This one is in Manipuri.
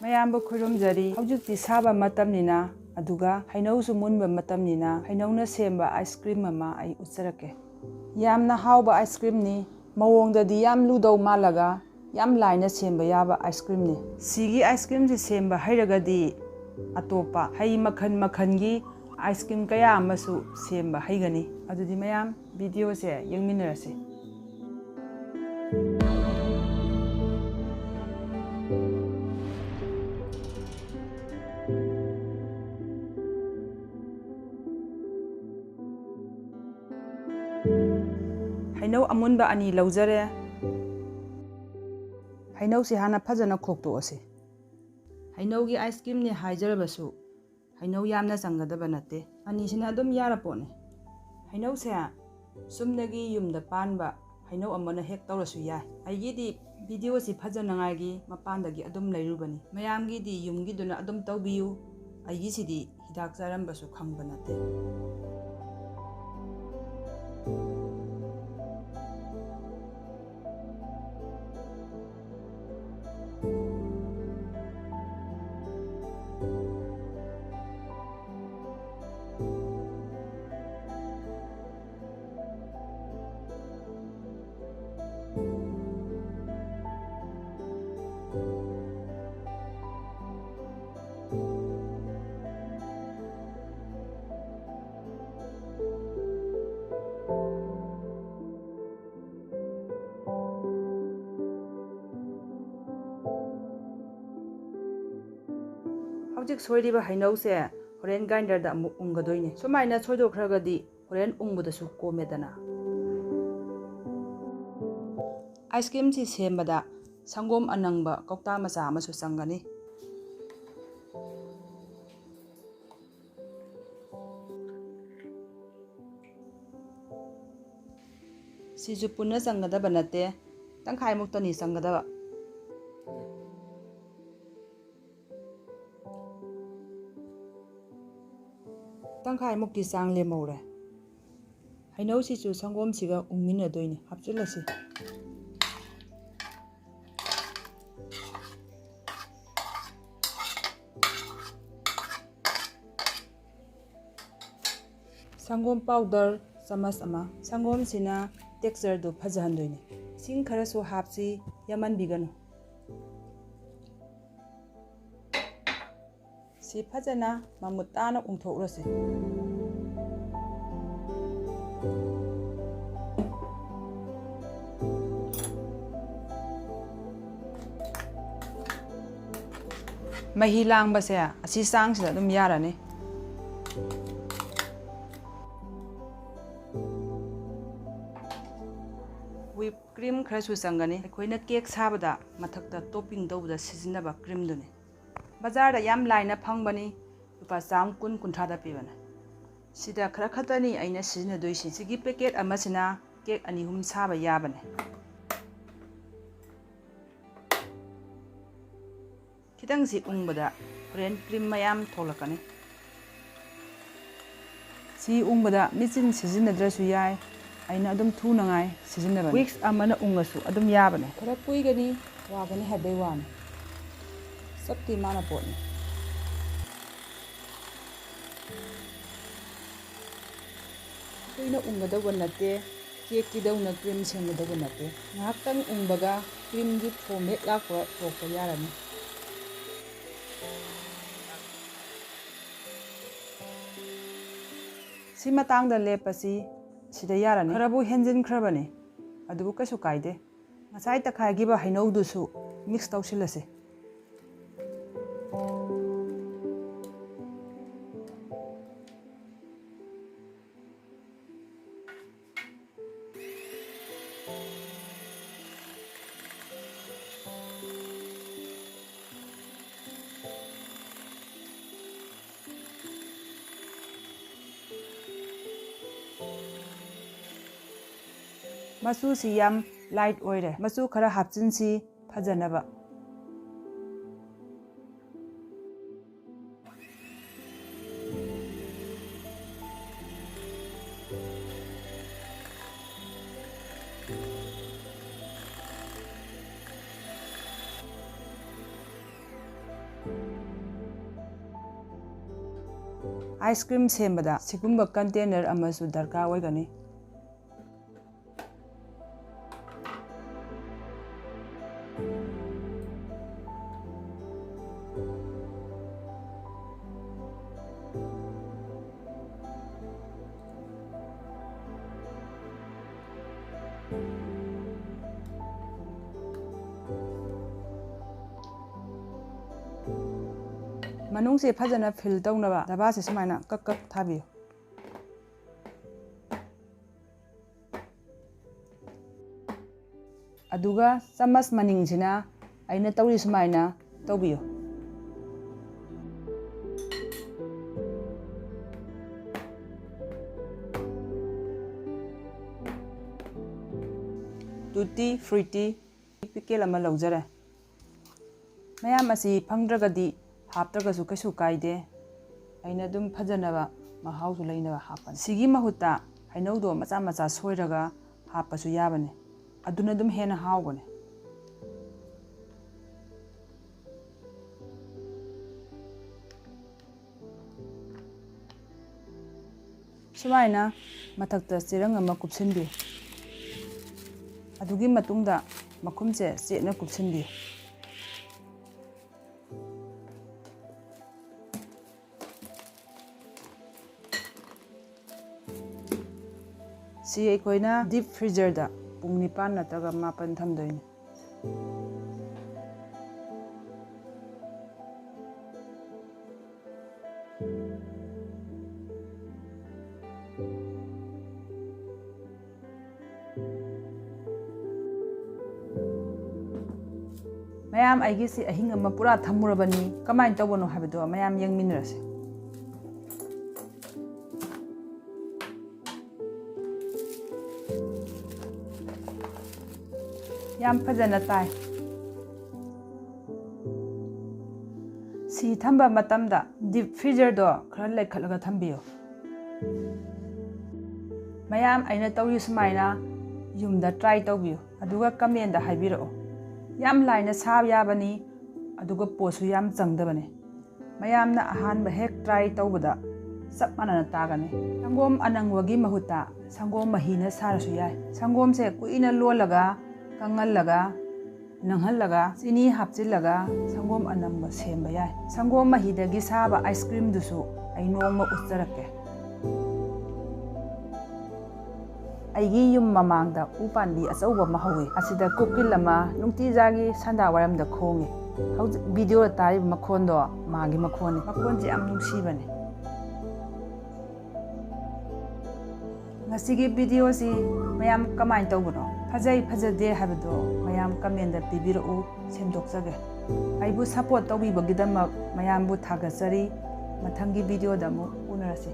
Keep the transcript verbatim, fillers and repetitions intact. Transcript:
ꯃꯌꯥꯝꯕꯨ ꯈꯨꯔꯨꯝꯖꯔꯤ꯫ ꯍꯧꯖꯤꯛꯇꯤ ꯁꯥꯕ ꯃꯇꯝꯅꯤꯅ, ꯑꯗꯨꯒ ꯍꯩꯅꯧꯁꯨ ꯃꯨꯟꯕ ꯃꯇꯝꯅꯤꯅ, ꯍꯩꯅꯧꯅ ꯁꯦꯝꯕ ice cream ꯑꯃ ꯑꯩ ꯎꯠꯆꯔꯛꯀꯦ꯫ ꯌꯥꯝꯅ ꯍꯥꯎꯕ ice creamꯅꯤ꯫ ꯃꯑꯣꯡꯗꯗꯤ ꯌꯥꯝ ꯂꯨꯗꯧ ꯃꯥꯜꯂꯒ, ꯌꯥꯝ ꯂꯥꯏꯅ ꯁꯦꯝꯕ ꯌꯥꯕ ice creamꯅꯤ꯫ ꯁꯤꯒꯤ ice creamꯁꯤ ꯁꯦꯝꯕ ꯍꯩꯔꯒꯗꯤ, ꯑꯇꯣꯞꯄ ꯍꯩ ꯃꯈꯜ ꯃꯈꯜꯒꯤ ice cream ꯀꯌꯥ ꯑꯃꯁꯨ ꯁꯦꯝꯕ ꯍꯩꯒꯅꯤ꯫ ꯑꯗꯨꯗꯤ ꯃꯌꯥꯝ videoꯁꯦ ꯌꯦꯡꯃꯤꯟꯅꯔꯁꯤ꯫ ꯍꯩꯅꯧ ꯑꯃꯨꯟꯕ ꯑꯅꯤ ꯂꯧꯖꯔꯦ꯫ ꯍꯩꯅꯧꯁꯤ ꯍꯥꯟꯅ ꯐꯖꯅ ꯈꯣꯛꯇꯣꯛꯑꯁꯤ꯫ ꯍꯩꯅꯧꯒꯤ ice creamꯅꯤ ꯍꯥꯏꯖꯔꯕꯁꯨ, ꯍꯩꯅꯧ ꯌꯥꯝꯅ ꯆꯪꯒꯗꯕ ꯅꯠꯇꯦ꯫ ꯑꯅꯤꯁꯤꯅ ꯑꯗꯨꯝ ꯌꯥꯔ ꯄꯣꯠꯅꯤ꯫ ꯍꯩꯅꯧꯁꯦ ꯆꯨꯝꯅꯒꯤ ꯌꯨꯝꯗ ꯄꯥꯟꯕ ꯍꯩꯅꯧ ꯑꯃꯅ ꯍꯦꯛ ꯇꯧꯔꯁꯨ ꯌꯥꯏ꯫ ꯑꯩꯒꯤꯗꯤ videoꯁꯤ ꯐꯖꯅꯉꯥꯏꯒꯤ ꯃꯄꯥꯟꯗꯒꯤ ꯑꯗꯨꯝ ꯂꯩꯔꯨꯕꯅꯤ꯫ ꯃꯌꯥꯝꯒꯤꯗꯤ ꯌꯨꯝꯒꯤꯗꯨꯅ ꯑꯗꯨꯝ ꯇꯧꯕꯤꯌꯨ꯫ ꯑꯩꯒꯤꯁꯤꯗꯤ ꯍꯤꯗꯥꯛ ꯆꯥꯔꯝꯕꯁꯨ ꯈꯪꯕ ꯅꯠꯇꯦ꯫ ꯍꯧꯖꯤꯛ ꯁꯣꯏꯔꯤꯕ ꯍꯩꯅꯧꯁꯦ ꯍꯣꯔꯦꯟ grinderꯗ ꯑꯃꯨꯛ ꯎꯪꯒꯗꯣꯏꯅꯦ꯫ ꯁꯨꯃꯥꯏꯅ ꯁꯣꯏꯗꯣꯛꯈ꯭ꯔꯒꯗꯤ ꯍꯣꯔꯦꯟ ꯎꯪꯕꯗꯁꯨ ꯀꯣꯝꯃꯦꯗꯅ꯫ Ice creamꯁꯤ ꯁꯦꯝꯕꯗ ꯁꯪꯒꯣꯝ ꯑꯅꯪꯕ ꯀꯧꯇꯥ ꯃꯆꯥ ꯑꯃꯁꯨ ꯆꯪꯒꯅꯤ꯫ ꯁꯤꯁꯨ ꯄꯨꯟꯅ ꯆꯪꯒꯗꯕ ꯅꯠꯇꯦ, ꯇꯪꯈꯥꯏꯃꯨꯛꯇꯅꯤ ꯆꯪꯒꯗꯕ꯫ ꯇꯪꯈꯥꯏꯃꯨꯛꯀꯤ ꯆꯥꯡ ꯂꯦꯝꯍꯧꯔꯦ꯫ ꯍꯩꯅꯧꯁꯤꯁꯨ ꯁꯪꯒꯣꯝꯁꯤꯒ ꯎꯪꯃꯤꯟꯅꯗꯣꯏꯅꯤ꯫ ꯍꯥꯞꯆꯤꯜꯂꯁꯤ꯫ ꯁꯪꯒꯣꯝ ꯄꯥꯎꯗꯔ ꯆꯥꯃꯁ ꯑꯃ꯫ ꯁꯪꯒꯣꯝꯁꯤꯅ ꯇꯦꯛꯁꯆꯔꯗꯨ ꯐꯖꯍꯟꯗꯣꯏꯅꯤ꯫ ꯏꯁꯤꯡ ꯈꯔꯁꯨ ꯍꯥꯞꯁꯤ, ꯌꯥꯝꯃꯟꯕꯤꯒꯅꯨ꯫ ꯁꯤ ꯐꯖꯅ ꯃꯃꯨꯠ ꯇꯥꯅ ꯎꯪꯊꯣꯛꯂꯁꯤ꯫ ꯃꯍꯤ ꯂꯥꯡꯕꯁꯦ ꯑꯁꯤ ꯆꯥꯡꯁꯤꯗ ꯑꯗꯨꯝ ꯌꯥꯔꯅꯤ꯫ ꯋꯤꯞ ꯀ꯭ꯔꯤꯝ ꯈꯔꯁꯨ ꯆꯪꯒꯅꯤ꯫ ꯑꯩꯈꯣꯏꯅ ꯀꯦꯛ ꯁꯥꯕꯗ ꯃꯊꯛꯇ ꯇꯣꯞꯄꯤꯡ ꯇꯧꯕꯗ ꯁꯤꯖꯤꯟꯅꯕ ꯀ꯭ꯔꯤꯝꯗꯨꯅꯤ꯫ ꯕꯖꯥꯔꯗ ꯌꯥꯝ ꯂꯥꯏꯅ ꯐꯪꯕꯅꯤ, ꯂꯨꯄꯥ ꯆꯥꯝ ꯀꯨꯟ, ꯀꯨꯟꯊ꯭ꯔꯥꯗ ꯄꯤꯕꯅꯤ꯫ ꯁꯤꯗ ꯈꯔ ꯈꯛꯇꯅꯤ ꯑꯩꯅ ꯁꯤꯖꯤꯟꯅꯗꯣꯏꯁꯤ꯫ ꯁꯤꯒꯤ ꯄꯦꯀꯦꯠ ꯑꯃꯁꯤꯅ ꯀꯦꯛ ꯑꯅꯤ ꯑꯍꯨꯝ ꯁꯥꯕ ꯌꯥꯕꯅꯤ꯫ ꯈꯤꯇꯪꯁꯤ ꯎꯪꯕꯗ ꯍꯣꯔꯦꯟ ꯀ꯭ꯔꯤꯝ ꯃꯌꯥꯝ ꯊꯣꯛꯂꯛꯀꯅꯤ꯫ ꯁꯤ ꯎꯪꯕꯗ ꯃꯦꯆꯤꯟ ꯁꯤꯖꯤꯟꯅꯗ꯭ꯔꯁꯨ ꯌꯥꯏ, ꯑꯩꯅ ꯑꯗꯨꯝ ꯊꯨꯅꯉꯥꯏ ꯁꯤꯖꯤꯟꯅꯕꯅꯤ꯫ ꯋꯤꯛꯁ ꯑꯃꯅ ꯎꯪꯉꯁꯨ ꯑꯗꯨꯝ ꯌꯥꯕꯅꯤ꯫ ꯈꯔ ꯀꯨꯏꯒꯅꯤ, ꯋꯥꯒꯅꯤ ꯍꯥꯏꯕꯩ ꯋꯥꯅꯤ, ꯆꯞꯇꯤ ꯃꯥꯟꯅ ꯄꯣꯠꯅꯤ꯫ ꯀꯨꯏꯅ ꯎꯪꯒꯗꯧꯕ ꯅꯠꯇꯦ, ꯀꯦꯛꯀꯤꯗꯧꯅ ꯀ꯭ꯔꯤꯝ ꯁꯦꯝꯒꯗꯧꯕ ꯅꯠꯇꯦ꯫ ꯉꯥꯏꯍꯥꯛꯇꯪ ꯎꯪꯕꯒ ꯀ꯭ꯔꯤꯝꯒꯤ ꯐꯣꯝ ꯍꯦꯛ ꯂꯥꯛꯄ ꯊꯣꯛꯄ ꯌꯥꯔꯅꯤ꯫ ꯁꯤ ꯃꯇꯥꯡꯗ ꯂꯦꯞꯄꯁꯤ꯫ ꯁꯤꯗ ꯌꯥꯔꯅꯤ꯫ ꯈꯔꯕꯨ ꯍꯦꯟꯖꯤꯟꯈ꯭ꯔꯕꯅꯤ, ꯑꯗꯨꯕꯨ ꯀꯩꯁꯨ ꯀꯥꯏꯗꯦ꯫ ꯉꯁꯥꯏ ꯇꯛꯈꯥꯏꯈꯤꯕ ꯍꯩꯅꯧꯗꯨꯁꯨ ꯃꯤꯛꯁ ꯇꯧꯁꯤꯜꯂꯁꯤ꯫ ꯃꯆꯨꯁꯤ ꯌꯥꯝ ꯂꯥꯏꯠ ꯑꯣꯏꯔꯦ꯫ ꯃꯆꯨ ꯈꯔ ꯍꯥꯞꯆꯤꯟꯁꯤ ꯐꯖꯅꯕ꯫ ꯑꯥꯏꯁ ꯀ꯭ꯔꯤꯝ ꯁꯦꯝꯕꯗ ꯁꯤꯒꯨꯝꯕ ꯀꯟꯇꯦꯅꯔ ꯑꯃꯁꯨ ꯗꯔꯀꯥꯔ ꯑꯣꯏꯒꯅꯤ꯫ ꯃꯅꯨꯡꯁꯦ ꯐꯖꯅ ꯐꯤꯜ ꯇꯧꯅꯕ ꯗꯕꯥꯁꯦ ꯁꯨꯃꯥꯏꯅ ꯀꯛ ꯀꯛ ꯊꯥꯕꯤꯌꯨ꯫ ꯑꯗꯨꯒ ꯆꯃꯁ ꯃꯅꯤꯡꯁꯤꯅ ꯑꯩꯅ ꯇꯧꯔꯤ ꯁꯨꯃꯥꯏꯅ ꯇꯧꯕꯤꯌꯨ꯫ ꯇꯨꯇꯤ ꯐ꯭ꯔꯨꯇꯤ ꯄꯤꯀꯦꯜ ꯑꯃ ꯂꯧꯖꯔꯦ꯫ ꯃꯌꯥꯝ ꯑꯁꯤ ꯐꯪꯗ꯭ꯔꯒꯗꯤ ꯍꯥꯞꯇ꯭ꯔꯒꯁꯨ ꯀꯩꯁꯨ ꯀꯥꯏꯗꯦ꯫ ꯑꯩꯅ ꯑꯗꯨꯝ ꯐꯖꯅꯕ ꯃꯍꯥꯎꯁꯨ ꯂꯩꯅꯕ ꯍꯥꯞꯄꯅꯤ꯫ ꯁꯤꯒꯤ ꯃꯍꯨꯠꯇ ꯍꯩꯅꯧꯗꯣ ꯃꯆꯥ ꯃꯆꯥ ꯁꯣꯏꯔꯒ ꯍꯥꯞꯄꯁꯨ ꯌꯥꯕꯅꯤ꯫ ꯑꯗꯨꯅ ꯑꯗꯨꯝ ꯍꯦꯟꯅ ꯍꯥꯎꯕꯅꯤ꯫ ꯁꯨꯃꯥꯏꯅ ꯃꯊꯛꯇ ꯆꯦꯔꯪ ꯑꯃ ꯀꯨꯞꯁꯤꯟꯕꯤꯌꯨ꯫ ꯑꯗꯨꯒꯤ ꯃꯇꯨꯡꯗ ꯃꯈꯨꯝꯁꯦ ꯆꯦꯠꯅ ꯀꯨꯞꯁꯤꯟꯕꯤꯌꯨ꯫ ꯁꯤ ꯑꯩꯈꯣꯏꯅ ꯗꯤꯞ ꯐ꯭ꯔꯤꯖꯔꯗ ꯄꯨꯡ ꯅꯤꯄꯥꯟ ꯅꯠꯇ꯭ꯔꯒ ꯃꯥꯄꯟ ꯊꯝꯗꯣꯏꯅꯤ꯫ ꯃꯌꯥꯝ, ꯑꯩꯒꯤꯁꯤ ꯑꯍꯤꯡ ꯑꯃ ꯄꯨꯔꯥ ꯊꯝꯃꯨꯔꯕꯅꯤ꯫ ꯀꯃꯥꯏꯅ ꯇꯧꯕꯅꯣ ꯍꯥꯏꯕꯗꯣ ꯃꯌꯥꯝ ꯌꯦꯡꯃꯤꯟꯅꯔꯁꯤ꯫ ꯌꯥꯝ ꯐꯖꯅ ꯇꯥꯏ꯫ ꯁꯤ ꯊꯝꯕ ꯃꯇꯝꯗ ꯗꯤꯞ ꯐ꯭ꯔꯤꯖꯔꯗꯣ ꯈꯔ ꯂꯩꯈꯠꯂꯒ ꯊꯝꯕꯤꯌꯨ꯫ ꯃꯌꯥꯝ, ꯑꯩꯅ ꯇꯧꯔꯤ ꯁꯨꯃꯥꯏꯅ ꯌꯨꯝꯗ ꯇ꯭ꯔꯥꯏ ꯇꯧꯕꯤꯌꯨ, ꯑꯗꯨꯒ ꯀꯃꯦꯟꯗ ꯍꯥꯏꯕꯤꯔꯛꯑꯣ꯫ ꯌꯥꯝ ꯂꯥꯏꯅ ꯁꯥꯕ ꯌꯥꯕꯅꯤ, ꯑꯗꯨꯒ ꯄꯣꯠꯁꯨ ꯌꯥꯝ ꯆꯪꯗꯕꯅꯤ꯫ ꯃꯌꯥꯝꯅ ꯑꯍꯥꯟꯕ ꯍꯦꯛ try ꯇꯧꯕꯗ ꯆꯞ ꯃꯥꯟꯅꯅ ꯇꯥꯒꯅꯤ꯫ ꯁꯪꯒꯣꯝ ꯑꯅꯪꯕꯒꯤ ꯃꯍꯨꯠꯇ ꯁꯪꯒꯣꯝ ꯃꯍꯤꯅ ꯁꯥꯔꯁꯨ ꯌꯥꯏ꯫ ꯁꯪꯒꯣꯝꯁꯦ ꯀꯨꯏꯅ ꯂꯣꯜꯂꯒ, ꯀꯪꯍꯜꯂꯒ, ꯅꯪꯍꯜꯂꯒ, ꯆꯤꯅꯤ ꯍꯥꯞꯆꯤꯜꯂꯒ ꯁꯪꯒꯣꯝ ꯑꯅꯪꯕ ꯁꯦꯝꯕ ꯌꯥꯏ꯫ ꯁꯪꯒꯣꯝ ꯃꯍꯤꯗꯒꯤ ꯁꯥꯕ ice creamꯗꯨꯁꯨ ꯑꯩ ꯅꯣꯡꯃ ꯎꯠꯆꯔꯛꯀꯦ꯫ ꯑꯩꯒꯤ ꯌꯨꯝ ꯃꯃꯥꯡꯗ ꯎ ꯄꯥꯝꯕꯤ ꯑꯆꯧꯕ ꯑꯃ ꯍꯧꯋꯤ꯫ ꯑꯁꯤꯗ ꯀꯣꯀꯤꯜ ꯑꯃ ꯅꯨꯡꯇꯤꯖꯥꯒꯤ ꯁꯟꯗꯥ ꯋꯥꯏꯔꯝꯗ ꯈꯣꯡꯉꯤ꯫ ꯍꯧꯖꯤꯛ videoꯗ ꯇꯥꯔꯤꯕ ꯃꯈꯣꯟꯗꯣ ꯃꯥꯒꯤ ꯃꯈꯣꯟꯅꯤ꯫ ꯃꯈꯣꯟꯁꯦ ꯌꯥꯝ ꯅꯨꯡꯁꯤꯕꯅꯦ꯫ ꯉꯁꯤꯒꯤ videoꯁꯤ ꯃꯌꯥꯝ ꯀꯃꯥꯏꯅ ꯇꯧꯕꯅꯣ? ꯐꯖꯩ ꯐꯖꯗꯦ ꯍꯥꯏꯕꯗꯣ ꯃꯌꯥꯝ commentꯗ ꯄꯤꯕꯤꯔꯛꯎ, ꯁꯦꯝꯗꯣꯛꯆꯒꯦ꯫ ꯑꯩꯕꯨ support ꯇꯧꯕꯤꯕꯒꯤꯗꯃꯛ ꯃꯌꯥꯝꯕꯨ ꯊꯥꯒꯠꯆꯔꯤ꯫ ꯃꯊꯪꯒꯤ videoꯗ ꯑꯃꯨꯛ ꯎꯅꯔꯁꯤ꯫